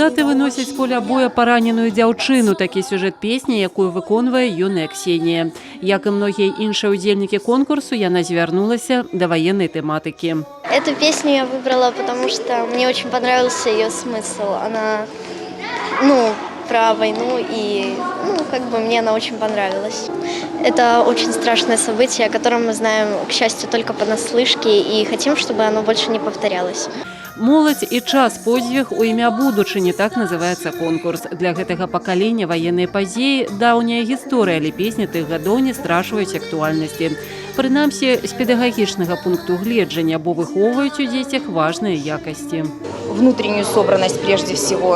Салдаты выносяць з поля боя параненую дзяўчыну. Такі сюжэт песні, якую выконвае юная Ксенія. Як і многія іншыя ўдзельнікі конкурсу, яна звярнулася да ваеннай тэматыкі. Эту песню я выбрала, потому что мне очень понравился ее смысл. Она, ну, про войну, и, ну, как бы мне она очень понравилась. Это очень страшное событие, о котором мы знаем, к счастью, только понаслышке, и хотим, чтобы оно больше не повторялось. «Моладзь і час. Подзвіг у імя будучыні», так называецца конкурс. Для гэтага пакалення ваенныя падзеі — даўняя гісторыя, але песні тых гадоў не страчваюць актуальнасці. Прынамсі, з педагагічнага пункту гледжання, бо выхоўваюць у дзецях важныя якасці. Внутреннюю собранность прежде всего,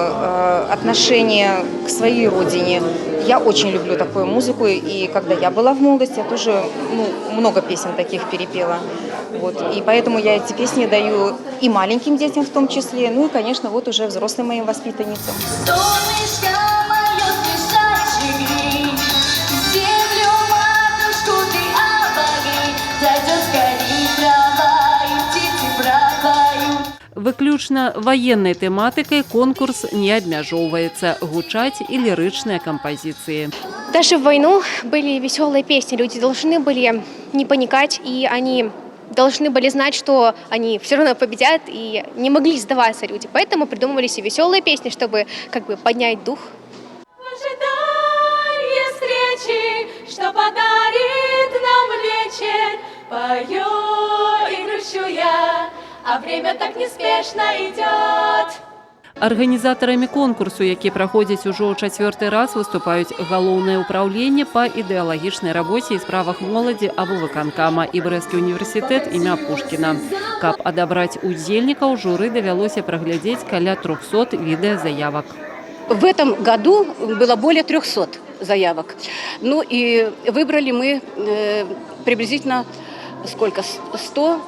отношение к своей родине. Я очень люблю такую музыку, и когда я была в молодости, я тоже, ну, много песен таких перепела. Вот. И поэтому я эти песни даю и маленьким детям в том числе, ну и, конечно, вот уже взрослым моим воспитанницам. Солнышко мое, спешащий, землю матушку ты обогрей, зайдет скорей трава, и птицы пропоют. Выключна ваеннай тэматыкай конкурс не абмяжоўваецца. Гучаць і лірычныя кампазіцыі. Даже в войну были веселые песни. Люди должны были не паниковать, и они должны были знать, что они все равно победят, и не могли сдаваться люди. Поэтому придумывались и веселые песни, чтобы как бы поднять дух. В ожидании встречи, что подарит нам вечер, пою и грущу я, а время так неспешно идет. Арганізатарамі конкурсу, які праходзіць ужо ў чацвёрты раз, выступаюць Галоўнае ўпраўленне па ідэалагічнай рабоце і справах моладзі аблвыканкама і Брэсцкі універсітэт імя Пушкіна. Каб адабраць удзельнікаў, журы давялося праглядзець каля 300 відэазаявак. В этом году было более 300 заявок. Ну и выбрали мы приблизительно сколько? 100,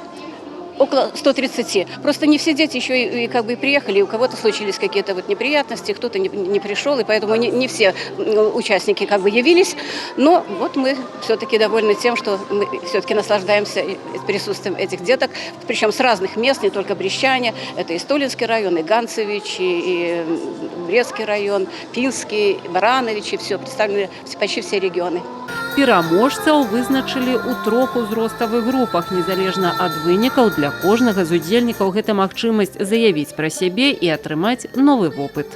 около 130. Просто не все дети еще и как бы приехали, у кого-то случились какие-то вот неприятности, кто-то не пришел, и поэтому не все участники как бы явились. Но вот мы все-таки довольны тем, что мы все-таки наслаждаемся присутствием этих деток, причем с разных мест, не только брестчане, это и Столинский район, и Ганцевичи, и Брестский район, Пинский, Барановичи, все, представлены почти все регионы. Пераможцаў вызначылі ў трох узроставых групах. Незалежна ад вынікаў, для кожнага з удзельнікаў гэта магчымасць заявіць пра сябе і атрымаць новы вопыт.